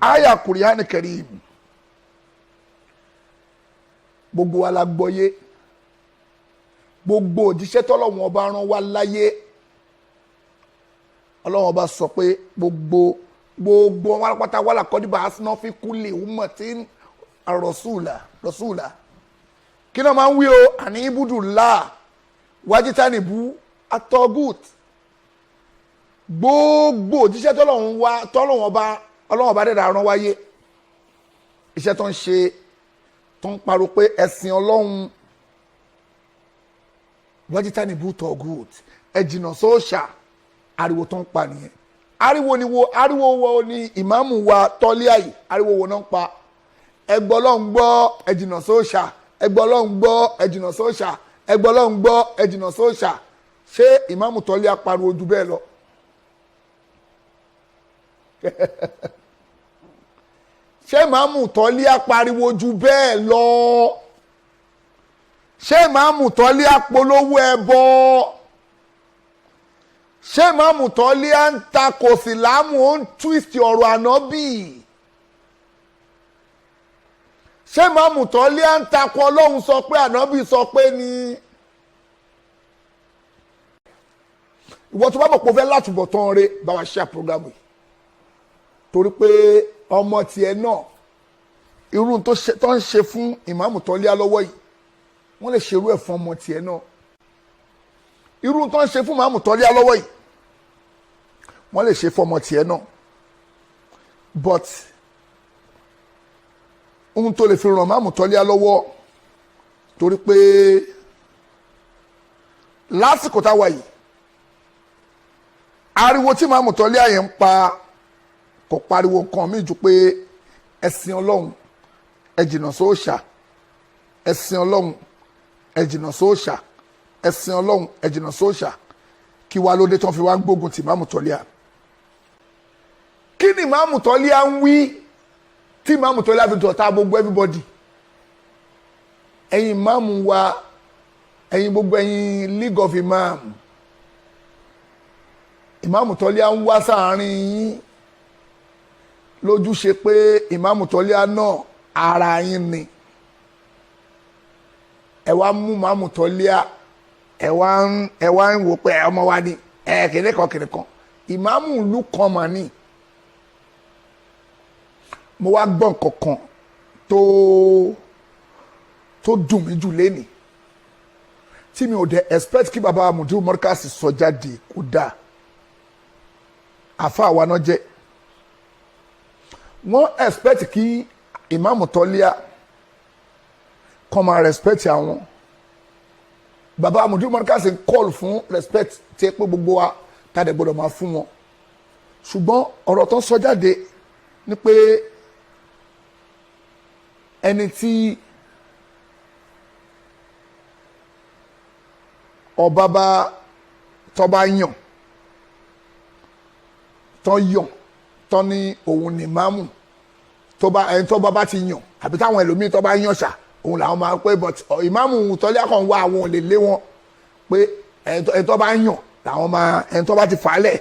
Aya Kùránì Karim, gbogbo wa la gbọ́yé. Gbogbo òjíṣẹ́ tọ́lọ́wọ́n ọba rán wa láyé, Ọlọ́wọ́n ọba sọ pé gbogbo wọn pátá wà lákọ́díbà asná fi kulli ummatin rasula rasula. Kí náà máa ń wí o? Àní ibùdó là wájítánìbù atọ́gùt. Gbogbo òjíṣẹ́ tọ́lọ́wọ́n wá, tọ́lọ́wọ́n ọba, Ọlọ́wọ́n ọba dẹ́dà rán wáyé, iṣẹ́ tó ń ṣe, tó ń pariwo pé ẹ̀sìn Ọlọ́run, wájítánìbù tọ́gùt, ẹ jìnnà sóòṣà, ariwo tó ń pa nìyẹn. Ariwo ni wo? Ariwo wo ni ìmáàmù wa tọ́lé àyè? Ariwo wo náà ń pa? Ẹgbọ́ Ọlọ́run gbọ́, ẹ jìnnà sóòṣà. Ẹgbọ́ Ọlọ́run gbọ́, ẹ jìnnà sóòṣà. Ẹgbọ́ Ọlọ́run gbọ́, ẹ jìnnà sóòṣà. Ṣé ìmáàmù tọ́lé apariwo ju bẹ́ẹ̀ lọ? Ṣé ìmáàmù tọ́lé apariwo ju bẹ́ẹ̀ lọ? Ṣé ìmáàmù tọ́lé apolówó ẹbọ? Ṣé ìmáàmù tọ́lé à ń takò sílámù, ó ń twist ọ̀rọ̀ ànábì? Ṣé ìmáàmù tọ́lé à ń takò Ọlọ́run sọ pé ànábì sọ pé ni? Ìwọ tó bá mọ̀ pé o fẹ́ látúbọ̀ tán re, bá wa ṣe program yìí, torí pé ọmọ tiẹ̀ náà, irú tó ń ṣe fún ìmáàmù tọ́lé lọ́wọ́ yìí, wọ́n lè ṣerú ẹ̀ fún ọmọ tiẹ̀ náà. Irú tó ń ṣe fún ìmáàmù tọ́lé lọ́wọ́ yìí, wọ́n lè ṣe fún ọmọ tiẹ̀ náà. But ohun tó lè fi ràn ìmáàmù tọ́lé lọ́wọ́, torí pé lásìkò táwa yìí, ariwo tí ìmáàmù tọ́lé àyẹ̀ ń pa kò pariwo nǹkan míì ju pé ẹ̀sìn Ọlọ́run, ẹ jìnnà sóòṣà, ẹ̀sìn Ọlọ́run, ẹ jìnnà sóòṣà, ẹ̀sìn Ọlọ́run, ẹ jìnnà sóòṣà. Kí wá lóde tí wọ́n fi wá ń gbógun ti ìmáàmù tọ́lé à? Kí ni ìmáàmù tọ́lé à ń wí tí ìmáàmù tọ́lé à fi dọ̀tá gbogbo everybody? Ẹ̀yin ìmáàmù wa, ẹ̀yin gbogbo ẹ̀yin League of Imam, ìmáàmù tọ́lé à ń wá sáàárín yín lójúṣe pé ìmáàmù tọ́lé à náà ara yín ni. Ẹ wá mú ìmáàmù tọ́lé à, ẹ wá ń wò pé ọmọ wa ni, ẹ kìnìún kan kìnìún kan, ìmáàmù ìlú kan mà ní. Mo wá gbọ́ nǹkan kan tó dùn mí jù lénìí tí mi ò dẹ̀ expect kí baba Mudiru Markaz sọ jáde. Kó dáa, àfa àwa náà jẹ́. Wọ́n expect kí ìmáàmù tọ́líà kọ́ máa respect àwọn. Baba Mudiru Markaz ń call fún respect tí ẹ pé gbogbo wa tá a dẹ̀ gbọ́dọ̀ máa fún wọn, ṣùgbọ́n ọ̀rọ̀ tó ń sọ jáde ni pé ẹni tí ọba bá tọ́ba yàn, tọ́ yàn, tọ́ ní òun ní máàmù, tó bá ẹni tó bá bá ti yàn, àbí táwọn ẹlòmíín tó bá yàn ṣá, òun làwọn máa pé. But ìmáàmù tọ́lé akọ̀ ń wá, àwọn ò lè lé wọn pé ẹni tó bá yàn làwọn máa, ẹni tó bá ti fà á lẹ̀.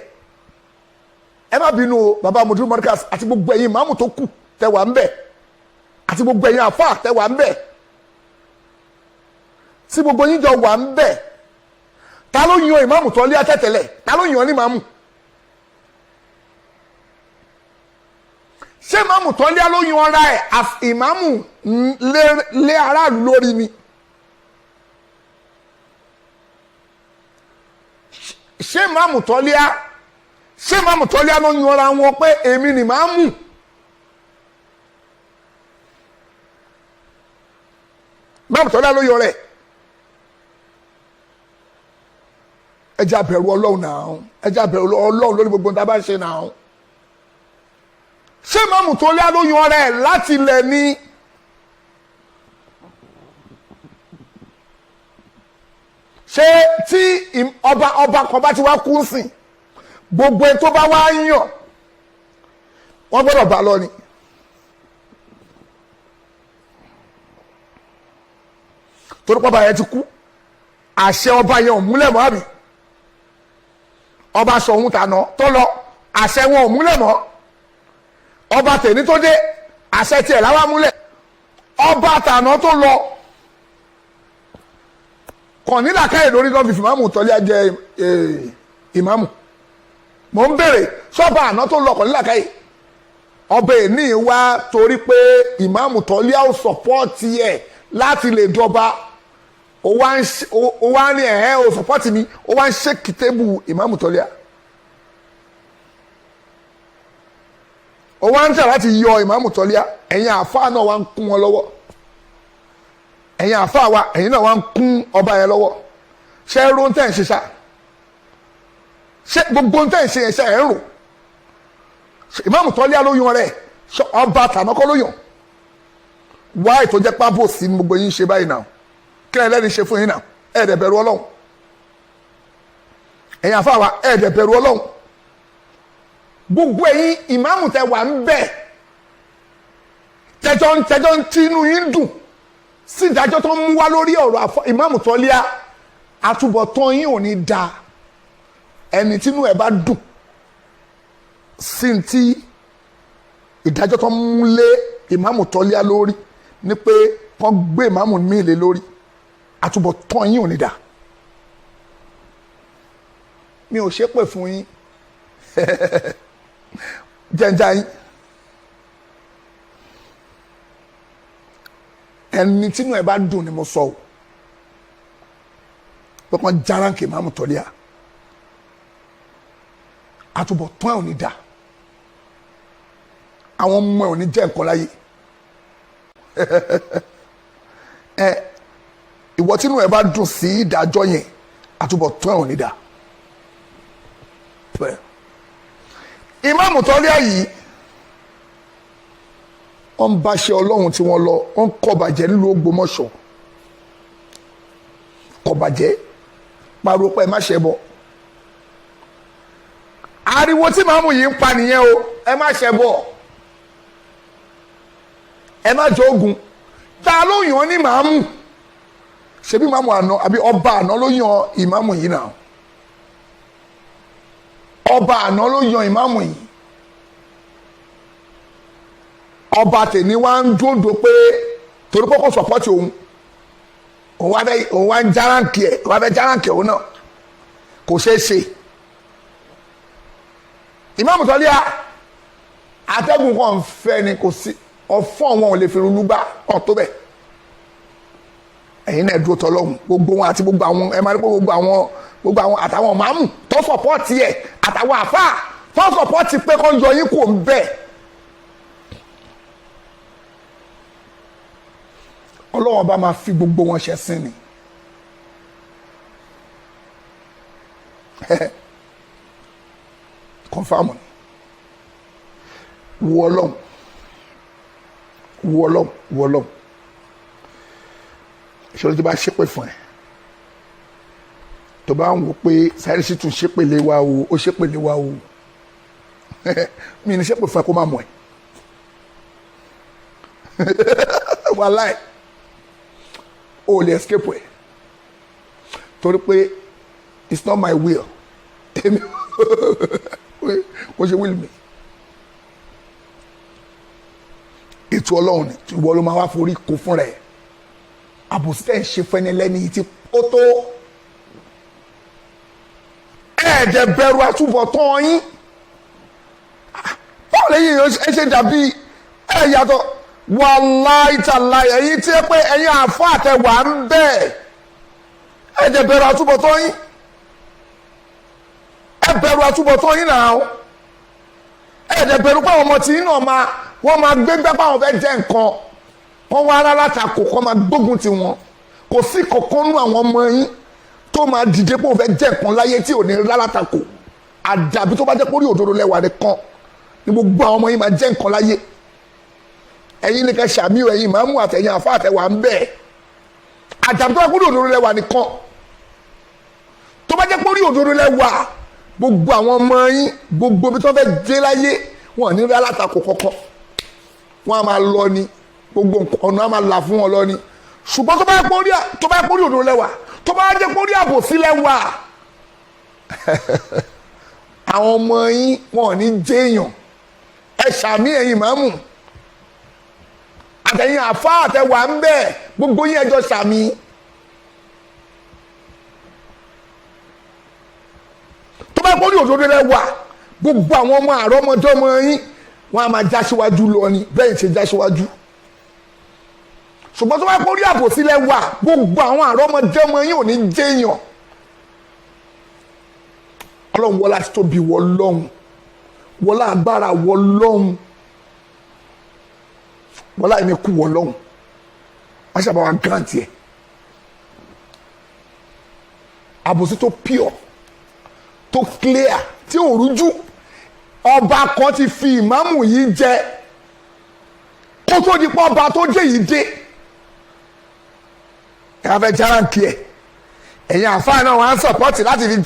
Ẹ má bínú o, bàbá Mudiru Markaz àti gbogbo ẹ̀yin ìmáàmù tó kù tẹ́ wà ń bẹ̀, àti gbogbo ẹ̀yin àfáà tẹ́ wà ń bẹ̀, tí gbogbo yín jọ wà ń bẹ̀, ta ló yan ìmáàmù tọ́lé atẹ́tẹ̀lẹ̀? Ta ló yan ní ìmáàmù? Ṣé ìmáàmù tọ́lé ló yan ara ẹ̀ as ìmáàmù lé aráàlú lórí ni? Ṣé ìmáàmù tọ́lé, ṣé ìmáàmù tọ́lé ló yan ara wọn pé èmi ni ìmáàmù? Ìmáàmù tọ́lé ló yan rẹ̀. Ẹ jẹ́ á bẹ̀rù Ọlọ́run náà, ẹ jẹ́ á bẹ̀rù Ọlọ́run lórí gbogbo nǹkan tá a bá ń ṣe náà. Ṣé ìmáàmù tó lé ló yan rẹ̀ láti ilẹ̀ ni? Ṣé tí ọba kan bá ti wá kú sìn, gbogbo ẹni tó bá wá yàn wọ́n gbọ́dọ̀ bá lọ ni? Torí pé ọba yẹn ti kú, àṣẹ ọba yẹn ò múlẹ̀ mọ́, àbí? Ọba Ṣọ̀ún tàná tó lọ, àṣẹ wọn ò múlẹ̀ mọ́. Ọba tèmi tó dé, àṣẹ tiẹ̀ láwa múlẹ̀. Ọba tàná tó lọ kàn nílàkàyè lórí lọ́ọ́ fi ìmáàmù tọ́lé jẹ ìmáàmù. Mò ń bèrè, sọ́ba àná tó lọ kàn nílàkàyè? Ọba èní wá torí pé ìmáàmù tọ́lé ó support ẹ̀ láti lè dọba, ó wá ní ẹ̀hẹ́ ó support mi, ó wá ń ṣe kìtẹ́bù ìmáàmù tọ́lé à, ó wá ń tẹ̀ láti yọ ìmáàmù tọ́lé à. Ẹ̀yin àáfàá náà wá ń kún wọn lọ́wọ́. Ẹ̀yin àáfàá wa, ẹ̀yin náà wá ń kún ọba yẹn lọ́wọ́. Ṣé ẹ ro ń tẹ̀ ń ṣe ṣá? Ṣé gbogbo ń tẹ̀ ń ṣe yẹn, ṣe ẹ̀ ń rò? Ìmáàmù tọ́lé ló yan rẹ̀, ọba tànákọ́ ló yàn wá. Ètò jẹ́ pábò sí ní gbogbo yín ṣe báyìí náà. Kí ẹ lẹ́ni ṣe fún yín náà? Ẹ̀ dẹ̀ bẹ̀rù Ọlọ́run. Ẹ̀yin àáfàá wa, ẹ̀ dẹ̀ bẹ̀rù Ọlọ́run. Gbogbo ẹ̀yin ìmáàmù tẹ wà ń bẹ̀, tẹjọ́ ń tinú yín dùn sí ìdájọ́ tó ń mú wá lórí ọ̀rọ̀ ìmáàmù tọ́lé, àtúbọ̀tán yín ò ní da. Ẹni tínú ẹ̀ bá dùn sí ti ìdájọ́ tó ń mú lé ìmáàmù tọ́lé lórí ni pé kán gbé ìmáàmù míì lé lórí, àtúbọ̀tán yín ò ní da. Mi ò ṣépè fún yín jẹ́njá yín. Ẹni tínú ẹ bá dùn ni mo sọ o, pé kàn járáǹkì ìmáàmù tọ́lé à, àtúbọ̀tán ẹ̀ ò ní da. Àwọn ọmọ ẹ̀ ò ní jẹ́ nǹkan láyé. Ẹ ìwọ tínú ẹ bá dùn sí ìdájọ́ yẹn, àtúbọ̀tán ẹ̀ ò ní da. Ìmáàmù tọ́lé yìí, wọ́n ń báṣẹ Ọlọ́run tí wọ́n lọ, wọ́n ń kọ̀bàjẹ́ nílùú Ògbómọ̀ṣọ́. Kọ̀bàjẹ́, pariwo pé ẹ má ṣe bọ̀. Ariwo tí màmú yìí ń pa nìyẹn o. Ẹ má ṣe bọ̀, ẹ má jọ ogun. Ta ló yàn ní màmú? Ṣebí màmú àná àbí ọba àná ló yàn ìmáàmù yìí náà? Ọba àná ló yan ìmáàmù yìí. Ọba tèmi wá ń dúndùn pé torí pé kò sọpọ́tì òun, òun wá ń járáǹkì ẹ̀, òun wá fẹ́ járáǹkì òun náà, kò ṣeé ṣe. Ìmáàmù tọ́lé à, atẹ́gùn kan ń fẹ́ ni, kò sí ọ̀fọ́n wọn ò lè fi rúlú gbá ọ̀ tó bẹ̀. Ẹ̀yin náà dúró tọ́lọ́hún, gbogbo wọn àti gbogbo àwọn, ẹ máa rí pé gbogbo àwọn àtàwọn màmú tó sọpọ́ọ̀tì ẹ̀, àtàwọn àfáà tó sọpọ́ọ̀tì pé kó yọ yín kò ń bẹ̀. Ọlọ́wọ́n bá máa fi gbogbo wọn ṣẹ̀sín ni. Kọ̀nfàmù ni. Wọ Ọlọ́run, wọ Ọlọ́run, wọ Ọlọ́run. Ìṣòro tí bá ṣépè fún ẹ, tó bá ń wò pé Saheed Shittu ṣépè lé wa o, ó ṣépè lé wa o, mi ní ṣépè fún ẹ kó má mọ̀ ẹ́. Wàláì, o lè escape ẹ, torí pé it's not my will. Èmi kò ṣe will mi, ètò Ọlọ́run ni. Ìwọ ló máa wá forí kó fún rẹ. Àbòsí tẹ̀ ń ṣe fẹ́ni lẹ́ni tí ó tó, ẹ̀ẹ́dẹ̀ bẹ̀rù àtúbọ̀tán yín. Báwo lẹ́yìn ẹ ṣe dàbí ẹ yàtọ̀? Wàláì tàláì, ẹ̀yin tí ẹ pé ẹ̀yin àfọ́ àtẹwà ń bẹ̀, ẹ̀ẹ́dẹ̀ bẹ̀rù àtúbọ̀tán yín. Ẹ bẹ̀rù àtúbọ̀tán yín náà. Ẹ̀ẹ́dẹ̀ bẹ̀rù pé àwọn ọmọ tí yín náà máa wọ́n máa gbégbá pé àwọn fẹ́ jẹ́ nǹkan, wọ́n wá rárá látakò kọ́ máa gbógun ti wọn. Kò sí kankan nú àwọn ọmọ yín tó máa dìde pé òun fẹ́ jẹ́ nǹkan láyé tí ò ní rárá látakò, àdàbí tó bá jẹ́ pórí òdodo lẹ́wà rẹ̀ kan ní gbogbo àwọn ọmọ yín máa jẹ́ nǹkan láyé. Ẹ̀yin nìkan ṣàmì, ẹ̀yin ìmáàmù àtẹ̀yìn àfa àtẹ̀wà ń bẹ̀. Àdàbí tó bá pórí òdodo lẹ́wà nìkan, tó bá jẹ́ pórí òdodo lẹ́wà, gbogbo àwọn ọmọ yín, gbogbo ibi tó fẹ́ dé láyé, wọn ò ní rárá látakò kankan. Wọn á máa lọ ni, gbogbo ọ̀nà á máa là fún wọn lọ ni. Ṣùgbọ́n tó bá yẹ pórí òdodo lẹ́wà, tó bá jẹ́ pórí àbòsí lẹ́wà, àwọn ọmọ yín wọn ò ní jẹ́yàn. Ẹ ṣàmì, ẹ̀yin ìmáàmù àtẹ̀yìn àfa àtẹwà ń bẹ̀, gbogbo yín ẹjọ́ ṣàmì. Tó bá gbọ́dọ̀ òdodo rẹ wà, gbogbo àwọn ọmọ àrọ́mọdọ́mọ yín, wọ́n á máa já síwájú lọ ni bẹ́ẹ̀ ṣe já síwájú. Ṣùgbọ́n tó bá kórí àbòsí lẹ wà, gbogbo àwọn àrọ́mọdọ́mọ yín ò ní jẹ́yàn. Ọlọ́run, wọlá tóbi wọ lọ́hùn, wọlá agbára wọ lọ́hùn, wọlá ẹni kú wọ lọ́hùn, wọ́n ṣàbá wa grant yẹ àbòsí tó pure, tó clear, tí ò rújú. Ọba kan ti fi ìmáàmù yìí jẹ kó tó di pọ́ ọba tó dé yìí dé. Ẹ wá fẹ́ járáǹkì ẹ̀, ẹ̀yin àfáà náà wọ́n á support láti fi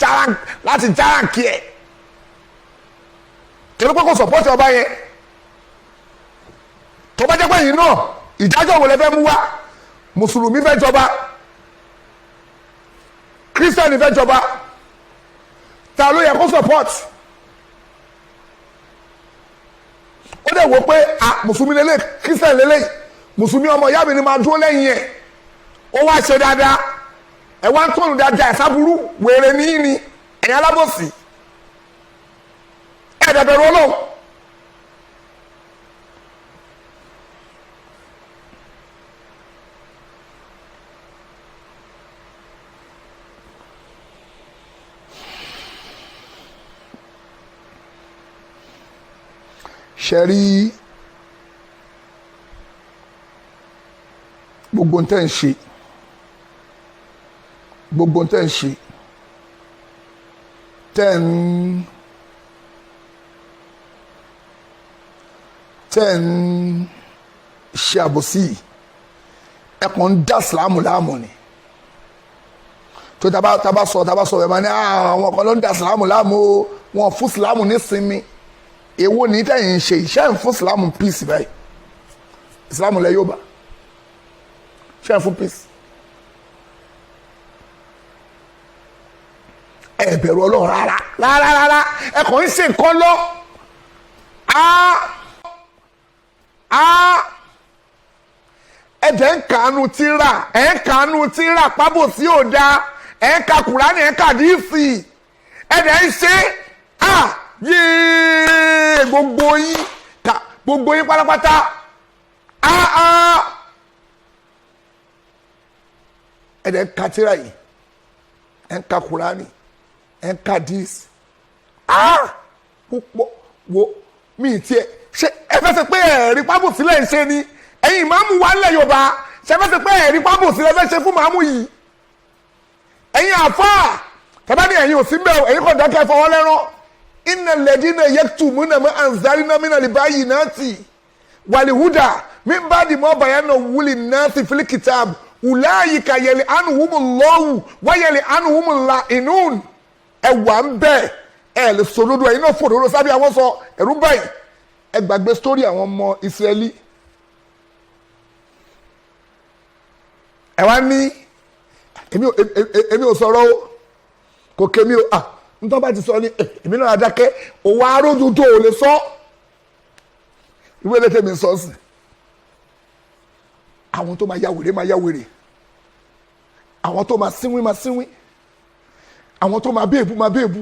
láti járáǹkì ẹ̀ torí pé kò support ọba yẹn. Tó bá jẹ́ pé yìí náà, ìdájọ́ wo lẹ fẹ́ mú wá? Mùsùlùmí fẹ́ jọba, kírísítẹ́nì fẹ́ jọba, ta ló yẹ kó support? Ó dẹ̀ wò pé a mùsùlùmí lélẹ̀, kírísítẹ́nì lélẹ̀, mùsùlùmí ọmọ ìyá mi ni máa dúró lẹ́yìn ẹ̀. Ó wá ṣe dáadáa, ẹ wá ń tónu dáadáa ẹ̀ sábúrú. Wèrè níyìn ni ẹ̀yin alábòsí, ẹ̀ dẹ̀bẹ̀rù Ọlọ́run. Ṣe rí gbogbo ń tẹ́ ń ṣe, gbogbo ń tẹ́ ń ṣe, tẹ́ ń ṣe àbòsí yìí, ẹ kàn ń dá sàlámù láàmú ni. Tó tábà sọ ẹ máa ní àwọn kan ló ń dá sàlámù láàmú o, wọn fún sàlámù nísinmi. Èwo ní tẹ̀yìn ń ṣe iṣẹ́ ń fún sàlámù peace báyìí? Ìsìlámù lẹ yóò bá ṣe ń fún peace. Ẹ bẹ̀rù Ọlọ́run rárá rárá rárá. Ẹ kàn ń ṣe nǹkan lọ. Á ẹ dẹ̀ ń kàánú tíra, ẹ̀ ń kàánú tíra pábò sí òda, ẹ̀ ń ka Kùránì, ẹ̀ ń ka díìsì, ẹ dẹ̀ ń ṣe á yéé. Gbogbo yín ká, gbogbo yín pátápátá á á. Ẹ dẹ̀ ń ka tíra yìí, ẹ̀ ń ka Kùránì, ẹ̀ ń ka díìsì á púpọ̀. Wo mi tiẹ̀ ṣe, ẹ fẹ́ sọ pé ẹ̀rí pábò sílẹ̀ ń ṣe ni? Ẹ̀yin ìmáàmù wa ńlẹ̀ Yorùbá, ṣe fẹ́ sọ pé ẹ̀rí pábò sílẹ̀ fẹ́ ṣe fún màámù yìí? Ẹ̀yin àfáà tẹ́bá ní ẹ̀yin ò sí mbẹ́ o, ẹ̀yin kò dákẹ́ fọwọ́ lẹ́rán. إن الذين يكتمون ما أنزلنا من البينات والهدى من بعد ما بيناه للناس في الكتاب أولئك يلعنهم الله ويلعنهم اللاعنون. Ẹ wà ń bẹ́ẹ̀, ẹ lè sòdodo, ẹ̀yin náà fòdodo sábẹ́ àwọn sọ ẹ̀rú báyìí. Ẹ gbàgbé sítórì àwọn ọmọ Ísírẹ́lì. Ẹ wá ní èmi ò sọ̀rọ̀ o, kò kémi o. Ah, ntọ́ bá ti sọ ni èmi náà dákẹ́. Òwò aródùdó ò lè sọ ìwé lẹ́tẹ̀ mi sọ sí. Àwọn tó máa ya wèrè máa ya wèrè, àwọn tó máa sínwín máa sínwín, àwọn tó máa béèbú máa béèbú.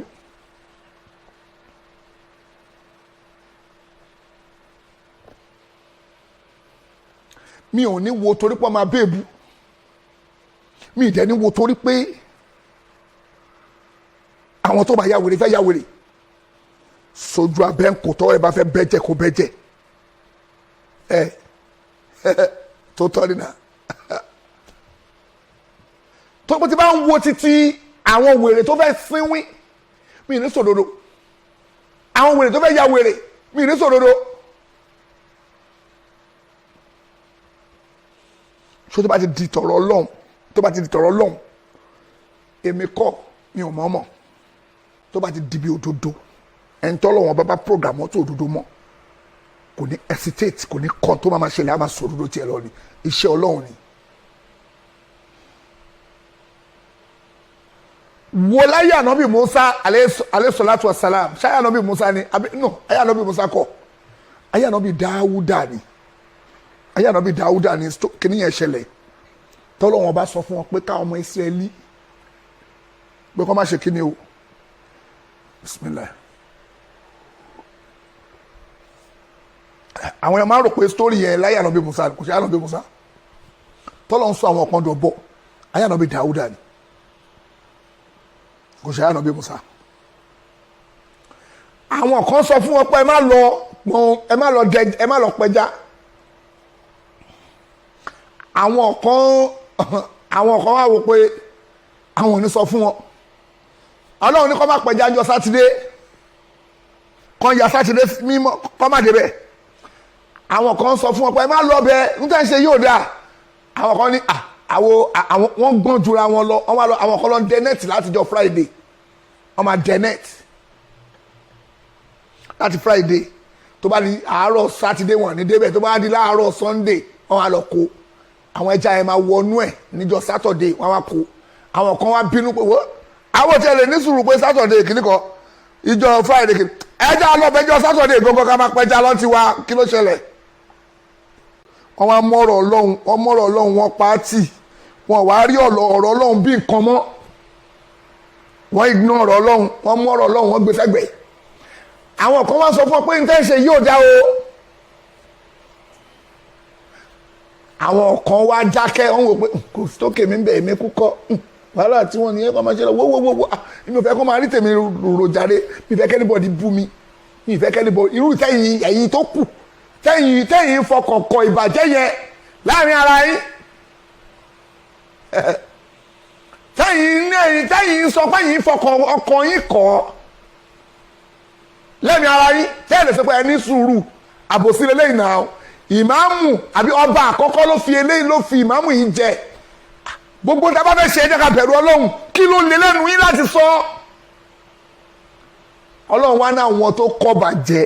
Mi ò ní wo torí pé máa béèbú, mi ì dẹ̀ ní wo torí pé àwọn tó bá ya wèrè fẹ́ ya wèrè. Sojú abẹ́ ń kò tọ́, ẹ bá fẹ́ bẹ́jẹ̀ kó bẹ́jẹ̀ ẹ tó tọ́ nínà. Tó bó ti bá ń wo títí àwọn wèrè tó fẹ́ sínwín, mi ní sòdodo. Àwọn wèrè tó fẹ́ ya wèrè, mi ní sòdodo. Ṣó tó bá ti di tọ̀rọ̀ Ọlọ́run, tó bá ti di tọ̀rọ̀ Ọlọ́run, èmi kọ́, mi ò mọ̀ mọ̀. Tó bá ti di bí òdodo, ẹni tọ́lọ́ wọn bá bá program mọ́tò òdodo mọ́, kò ní hesitate, kò ní kọ́ tó máa ma ṣẹlẹ̀, á máa sọ òdodo tiẹ̀ lọ ni. Iṣẹ́ Ọlọ́run ni. Wo láyé ànábì Musa, alayhi salatu wa salam. Ṣáyé ànábì Musa ni àbí no? Ayé ànábì Musa kọ́. Ayé ànábì Dáúdà ni, ayé ànábì Dáúdà ni kíní yẹn ṣẹlẹ̀, tọ́lọ́wọ́n bá sọ fún wọn pé káwọn ọmọ Ísírẹ́lì pé kọ́ má ṣe kíní o. Bismillah. Àwọn èèyàn máa ń rò pé story yẹn láyé ànábì Musa, kò ṣe ànábì Musa. Tọ́lọ́ ń sọ àwọn kan dọ̀ bọ̀, ayé ànábì Dáúdà ni, kò ṣe ànábì Musa. Àwọn kan sọ fún wọn pé ẹ má lọ pọn, ẹ má lọ dẹ, ẹ má lọ pẹja. Àwọn kan wá wò pé àwọn ò ní sọ fún wọn. Ọlọ́run ní kó má pẹja ńjọ́ Sátidé, kan ya Sátidé mímọ́, kó má débẹ̀. Àwọn kan sọ fún wọn pé ẹ má lọ bẹ, níta ṣe yóò dáa. Àwọn kan ní àwọn wọ́n gbọ́n jura wọn lọ, wọ́n wá lọ. Àwọn kan lọ dẹ net látijọ́ Friday. Wọ́n máa dẹ net láti Friday, tó bá di àárọ̀ Sátidé, wọn ní débẹ̀. Tó bá di láàárọ̀ Sunday, wọ́n wá lọ kó àwọn ẹja yẹn, máa wọnú ẹ̀ níjọ́ Saturday, wọ́n wá kó. Àwọn kan wá bínú pé wọ́n àwọn tí ẹ lè ní sùúrù pé Saturday kìíní kan, ìjọ Friday kìíní, ẹja lọ́bẹ̀jọ́ Saturday gbogbo ká máa pẹja lọ́n ti wá. Kí ló ṣẹlẹ̀? Wọ́n wá mọ́rọ̀ Ọlọ́run, wọ́n mọ́rọ̀ Ọlọ́run, wọ́n pa á tì. Wọ́n wá rí ọ̀rọ̀ Ọlọ́run bí nǹkan mọ́. Wọ́n ignore ọ̀rọ̀ Ọlọ́run, wọ́n mọ́rọ̀ Ọlọ́run, wọ́n gbé sẹ́gbẹ̀ẹ́. Àwọn kan wá sọ fún ọ pé nǹkan ṣe yóò dá o. Àwọn kan wá dákẹ́, wọ́n wò pé kò sókè mi ń bẹ̀, èmi kú kọ́ wàhálà tí wọ́n ní ẹ kọ́ máa ṣe lọ. Wọ́wọ́wọ́, mi ò fẹ́ kó máa rí tèmi rò jáde. Mi fẹ́ k'anybody bú mi, mi fẹ́ k'anybody irú tẹ́yìn ẹ̀yìn tó kù, tẹ́yìn fọkàn kọ ìbàjẹ́ yẹn láàrin ara yín, tẹ́yìn ní ẹ̀yìn, tẹ́yìn sọ pé yín fọkàn ọkàn yín kọ́ lẹ́mi ara yín, tẹ́yìn lè sọ pé ẹ ní sùúrù. Àbòsí lélẹ́yìn náà. Ìmáàmù àbí ọba àkọ́kọ́ ló fi eléyìí, ló fi ìmáàmù yìí jẹ. Gbogbo tá a bá fẹ́ ṣe, ẹ jẹ́ ká bẹ̀rù Ọlọ́run. Kí ló lè lẹ́nu yín láti sọ? Ọlọ́run wá ní àwọn tó kọ́ bàjẹ́,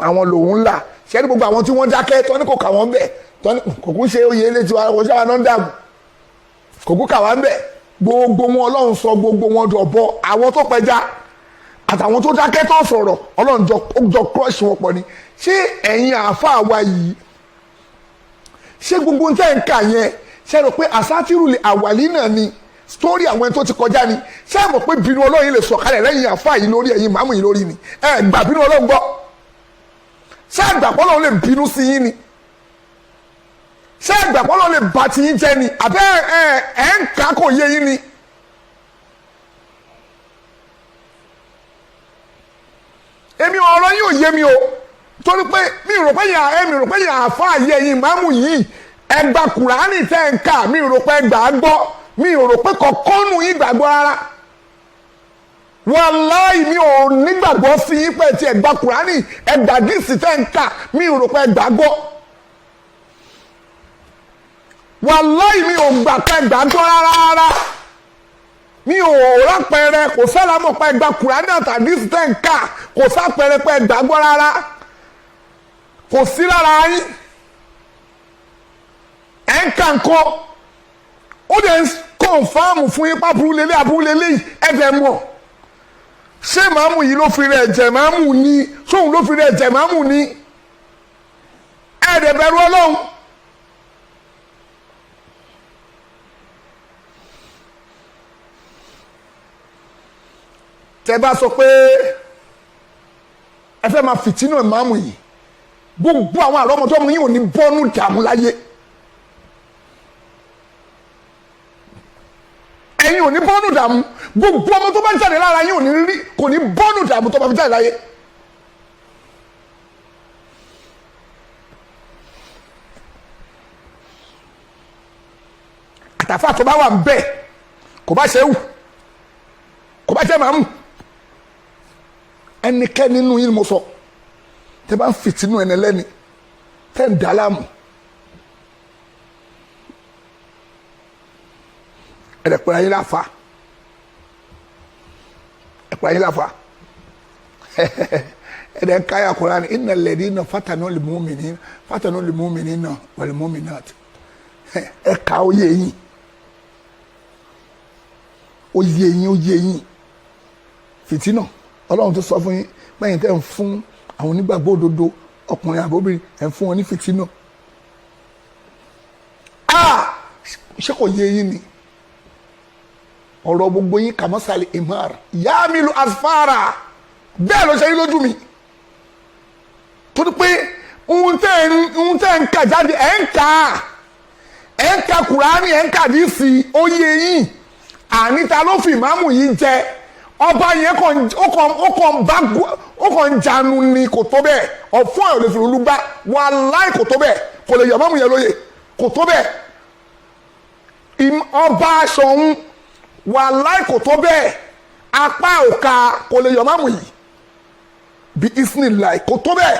àwọn lòun là ṣe ní. Gbogbo àwọn tí wọ́n dákẹ́, tọ́ ní kò kà wọ́n bẹ̀, tọ́ ní kò kún ṣe oyè ilé tiwa, kò ṣe àwọn náà ń dààmú, kò kún kà wọ́n bẹ̀. Gbogbo wọn, Ọlọ́run sọ gbogbo wọn dọ̀bọ. Àwọn tó pẹja àtàwọn tó dákẹ́ tó sọ̀rọ̀, Ọlọ́run jọ crush wọn pọ̀ ni. Ṣé ẹ̀yin àáfàá wa yìí, ṣé gbogbo ń tẹ́ ń kà yẹn, ṣe rò pé àsátìrù àwàlí náà ni, story àwọn ẹni tó ti kọjá ni? Ṣé ẹ mọ̀ pé bínú Ọlọ́run lè sọ̀kalẹ̀ lẹ́yìn àáfàá yìí lórí ẹ̀yin màmú yìí lórí ni? Ẹ gbà bínú Ọlọ́run gbọ́. Ṣé àgbà pọ́lọ́ lè bínú sí yín ni? Ṣé àgbà pọ́lọ́ lè bà tí yín jẹ́ ni? Àbẹ́ ẹ ẹ ń kà kò yé yín ni? Èmi, ọ̀rọ̀ yín ò yé mi o, torí pé mi rò pé yàn ẹ mi rò pé yàn àáfàá yìí, ẹ̀yin màmú yìí, ẹ gba Kùránì tẹ́ ń kà. Mi rò pé gbà á gbọ́. Mi rò pé kọ̀ọ̀kan nù yín gbàgbọ́ rárá. Wàláì, mi ò nígbàgbọ́ sí yín pé tí ẹ gba Kùránì, ẹ gbà díìsì tẹ́ ń kà. Mi rò pé ẹ gbàgbọ́. Wàláì, mi ò gbà pé gbàgbọ́ rárá rárá. Mi ò rápẹrẹ, kò sálámọ̀ pé gba Kùránì àtàdísì tẹ́ ń kà. Kò sápẹrẹ pé gbàgbọ́ rárá, kò sí lára yín. Ẹ̀ ń kà nǹkan, ó dẹ̀ ń confirm fún yín pàbúrú lélẹ̀, àbúrú lélẹ̀ yìí. Ẹ̀ dẹ̀ mọ̀. Ṣé màámù yìí ló fi rẹ̀ jẹ̀ màámù ni? Sóun ló fi rẹ̀ jẹ̀ màámù ni? Ẹ̀ dẹ̀ bẹ̀rù Ọlọ́run. Tẹ bá sọ pé ẹ fẹ́ máa fìtínà ìmáàmù yìí, gbogbo àwọn àrọ́mọdọ́mọ yìí ò ní bọ́nú dààmú láyé. Ẹ̀yin ò ní bọ́nú dààmú. Gbogbo ọmọ tó bá jáde lára yín ò ní rí, kò ní bọ́nú dààmú tó bá fi jáde láyé. Àtàfà tó bá wà ń bẹ̀, kò bá ṣe wù, kò bá jẹ́ màmú, ẹnikẹ́ni nínú yín ni mo sọ. Tẹ́ bá ń fìtínú ẹni lẹ́ni, tẹ́ ń dà láàmú, ẹ̀rẹ̀ pẹ̀lú ayé láfa, ẹ̀pẹ̀lú ayé láfa, ẹ̀rẹ̀ ń káyà Kùránì, innal ladina fatanu lil mu'minina, fatanu lil mu'minina wal mu'minat. Ẹ̀ ká ó yé yín, ó yé yín, ó yé yín. Fìtínà, Ọlọ́run tó sọ fún yín pẹ́yìn tẹ́ ń fún Àwọn onígbàgbọ́ òdodo, ọkùnrin àbóbìnrin, ẹ̀ ń fún wọn ní fìtínà. Ah, ṣé kò yé yín ni? Ọ̀rọ̀ gbogbo yín كمثل الحمار يحمل أسفارا, bẹ́ẹ̀ ló ṣe rí lójú mi, torí pé ohun tẹ́ ń kà jáde, ẹ̀ ń ka Kùránì, ẹ̀ ń kà díìsì, ó yé yín. Àníta ló fi ìmáàmù yìí jẹ ọba yẹn kàn, ó kàn bá ó kàn ń janu ni. Kò tó bẹ́ẹ̀, ọ̀fun ẹ̀ ò lè fi olú gbá. Wàláì, kò tó bẹ́ẹ̀, kò lè yọ ìmáàmù yẹn lóye, kò tó bẹ́ẹ̀. Ọba Ṣọ̀ún, wàláì, kò tó bẹ́ẹ̀, apá òka kò lè yọ ìmáàmù yìí bí isnilai, kò tó bẹ́ẹ̀.